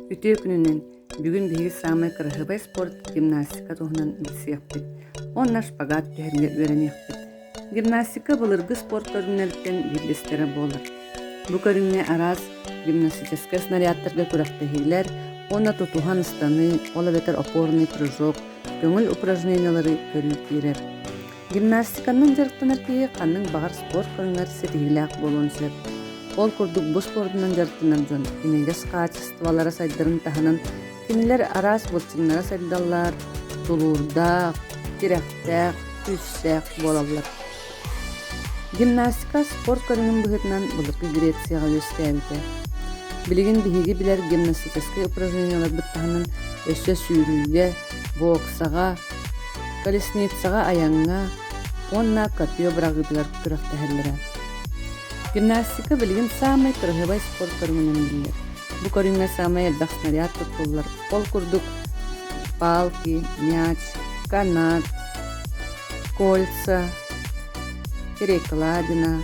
Үтүө күнүнэн! Бүгүн биһиги саамай кыраһыабай спорт гимнастика туһунан билсиэхпит уонна шпагат түһэргэ үөрэниэхпит. Гимнастика былыргы спорт көрүҥнэриттэн биирдэстэрэ буолар. Бу көрүҥҥэ араас гимнастическай снарядтарга күрэхтэһиилэр уонна тутуһан ыстаныы, ол эбэтэр опорный прыжок, көҥүл упражнениелары көрүү киирэр. Гимнастиканан дьарыктанар киһи ханнык баҕар спорт көрүҥэр ситиһиилээх буолуон сөп. Ол курдук бу спордунан дьарыктанар дьон имигэс хаачыстыбалара сайдарын таһынан кинилэр араас былчыҥнара сайдаллар, тулуурдаах, тирэхтээх, күүстээх буолаллар. Гимнастика спорт көрүҥүн быһыытынан былыргы Грецияҕа үөскээбитэ. Билигин биһиги билэр гимнастическай упражнениеларбыт таһынан өссө сүүрүүгэ, боксаҕа, колесницаҕа айаҥҥа уонна копье быраҕыытыгар күрэхтэһэллэрэ. Гимнастика билигин саамай кыраһыабай спорт көрүҥүнэн биллэр. Бу көрүҥҥэ саамай элбэх снаряд туттуллар. Ол курдук палки, мяч, канат, кольца, перекладина,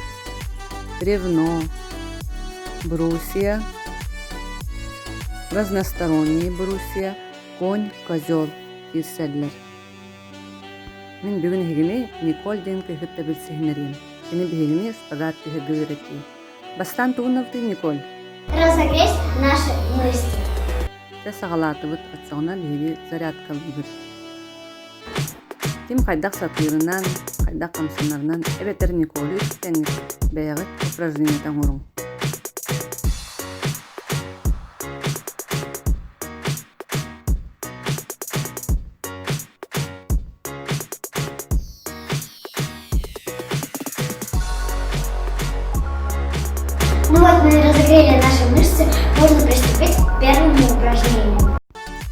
бревно, брусья, разносторонние брусья, конь, козел киирсэллэр. Мин бүгүн эһигини Николь диэн кыыһы кытта билсиһиннэриэм. Кини биһигини шпагат түһэргэ үөрэтиэ. Бастаан тугун Николь? Разогреть наши мышцы. Чэ саҕалаатыбыт, оччоҕуна биһиги зарядкалыыбыт. Ким хайдах сатыырынан, хайдах хамсанарынан эбэтэр Николу үтүктэҥҥит бэйэҕит упражнениета оҥоруҥ. Ну вот мы и разогрели наши мышцы, можно приступить к первому упражнению.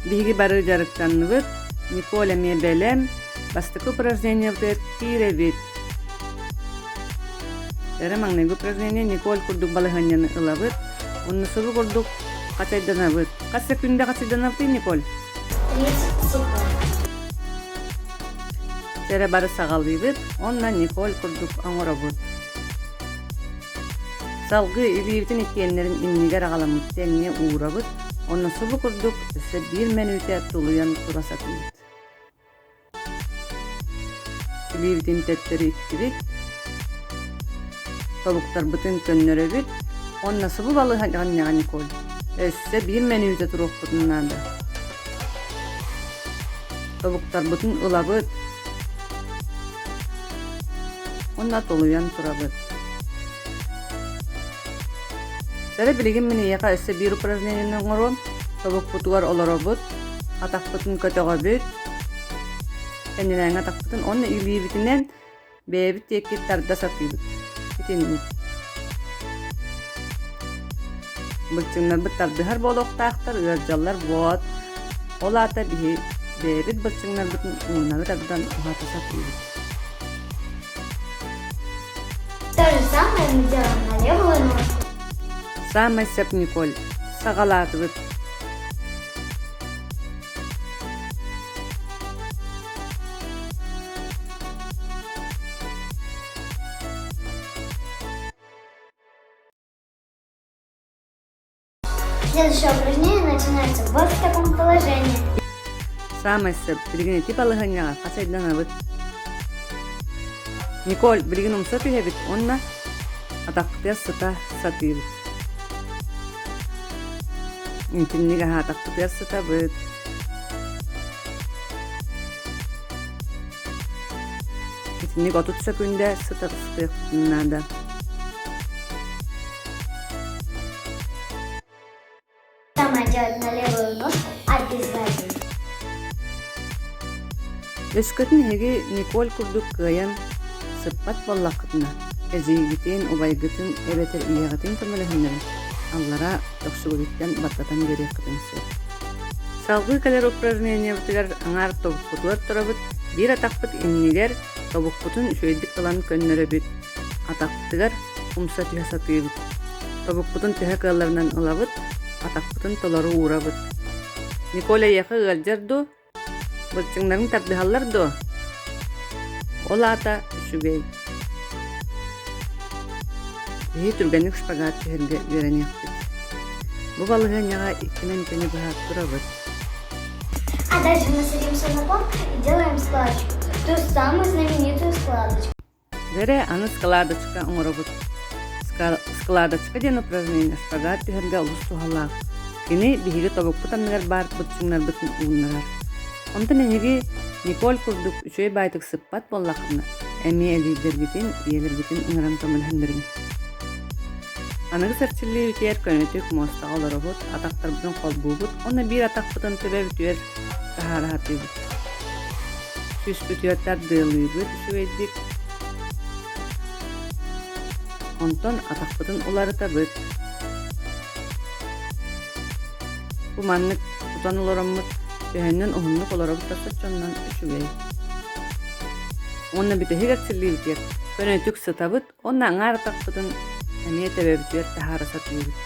Биһиги бары дьарыктанныбыт, Николя эмиэ бэлэм, бастакы упражнениебытыгар киирэбит. Эрэ маҥнайгы упражнение Николь курдук балаһыанньаны ылабыт, уонна субу курдук хачайданабыт. Хас секунда хачайданабытый, Николь? 30 секунд. Эрэ бары саҕалыыбыт уонна Николь курдук оҥоробут. Салгыы илиибитин иккиэннэрин иннигэр аҕаламмыт тэҥҥэ уурабыт уонна субу курдук өссө биир мүнүүтэ тулуйан тура сатыыбыт. Илиибитин төттөрү иттибит, тобуктарбытын көннөрөбүт уонна субу балыһанньаҕа Николь өссө биир мүнүүтэ туруохпутун наада. Тобуктарбытын ылабыт уонна тулуйан турабыт. Сэрэ билигин мин эйиэхэ өссө биир упражнениены оҥоруом. Тобукпутугар олоробут, атахпытын көтөҕөбүт, кэннинээҥи атахпытын уонна илиибитинэн Бэйэбит диэки тарда сатыыбыт. Итинник. Былчыҥнарбыт тардыһар буолуохтаахтар, ыалдьаллар буот. Ол аата биһи бэйэбит былчыҥнарбытын ууннары тардан уһата сатыыбыт. То же самое мы делаем на левую ножку. Саамай сөп Николь. Саҕалаатыбыт. Следующее упражнение начинается вот в таком положении. Саамай сөп, билигин ити балаһыанньаҕа хас айданабыт? Николь, билигин умса түһэбит уонна атахпытыгар сыта сатыыбыт. Итинник аһаатахпытыгар сытабыт. Итинник 30 сөкүүндэ сытыахпытын наада. Самое делать на левую ножку обязательно. Өскөтүн эһиги Николь курдук кыайан сыппат буоллаххытына, эдьиийгитин, убайгытын эбэтэр ийэҕитин көмөлөһүннэрэн аллара тохсугутуттан баттатан биэриэххитин сөп. Салгыы кэлэр упражнениебытыгар аҥаар тобукпутугар турабыт, биир атахпыт иннигэр тобукпутун үчүгэйдик ылан көннөрөбүт, атахпытыгар умса түһэ сатыыбыт. Тобукпутун төһө кыалларынан ылабыт, атахпытын толору уурабыт. Николь эйиэхэ ыалдьар дуу? Былчыҥнарыҥ тардыһаллар дуо? Ол аата үчүгэй. Биһи түргэнник шпагат түһэргэ үөрэниэхпит. Бу балаһыанньаҕа икки мүнүүтэни быһа турабыт. А дальше мы садимся на пол и делаем складочку. Ту самую знаменитую складочку. Дьэрэ, аны складочка оҥоробут. Складочка диэн упражнение шпагат түһэргэ олус туһалаах. Кини биһиги тобукпут анныгар баар быччыҥнарбытын ууннарар. Онтон эһиги Николь курдук үчүгэй баайтык сыппат буоллаххытына, эмиэ эдьиийдэргитин, ийэлэргитин ыҥыран көмөлөһөннөрүҥ. Аныгы эрчиллиибитигэр көнөтүк муостаҕа олоробут, атахтарбытын холбуубут уонна биир атахпытын төбөбүтүгэр таһаара сатыыбыт. Сүүспүтүгэр тардыалыыбыт үчүгэйдик. Онтон атахпытын уларытабыт. Бу маннык тутан олороммут, төһөннөн уһуннук олоробут да соччоннон үчүгэй. Уонна бүтэһик эрчиллиибитигэр көнөтүк сытабыт уонна аҥаар атахпытын эмиэ төбөбүтүгэр таһаара сатыыбыт.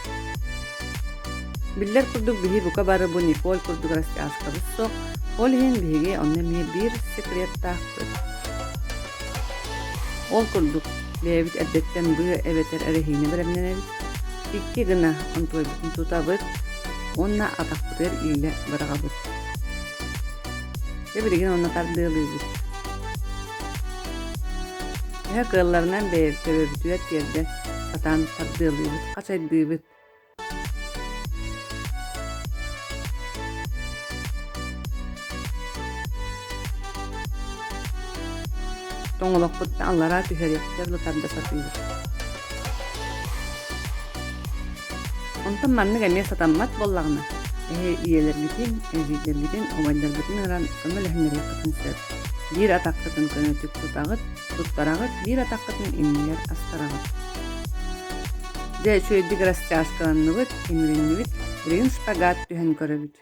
Биллэр курдук биһи бука бары бу Николь курдук растяжкабыт суох, ол иһин биһиги онно эмиэ биир секреттаахпыт. Ол курдук бэйэбит эрдэттэн быа эбэтэр эрэһиинэ бэлэмнэнэбит, икки гына онтуойбутун тутабыт уонна атахпытыгар иилэ быраҕабыт. Дьэ билигин онно тардыалыыбыт. Төһө кыалларынан бэйэбит төбөбүтүгэр тиэрдэ сатаан тардыалыыбыт, хачайдыыбыт. Тоҥолохпуттан аллараа түһэриэхпитэ дылы тарда сатыыбыт. Онтон маннык эмиэ сатаммат буоллаҕына, эһи ийэлэргитин, эдьиийдэргитин, убайдаргытын ыҥыран көмөлөһүннэриэххитин сөп. Биир атаххытын көнөтүк тутаҕыт, туттараҕыт, биир атаххытын иннигэр астараҕыт. Дьэ, үчүгэйдик растяжкаланныбыт, имириннибит, билигин шпагат түһэн көрөбүт.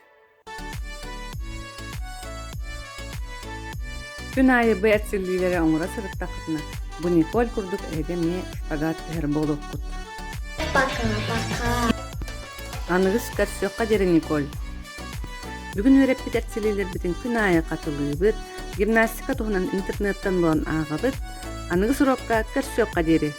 Күн аайы бу эрчиллиилэри оҥоро сырыттаххытына, бу Николь курдук эһиги эмиэ шпагат түһэр буолуоххут. Пока-пока. Аныгыс көрсүөххэ диэри, Николь. Бүгүн үөрэппит эрчиллиилэрбитин күн аайы хатылыыбыт, гимнастика туһунан интернеттэн булан ааҕабыт. Аныгыс уруокка көрсүөххэ диэри.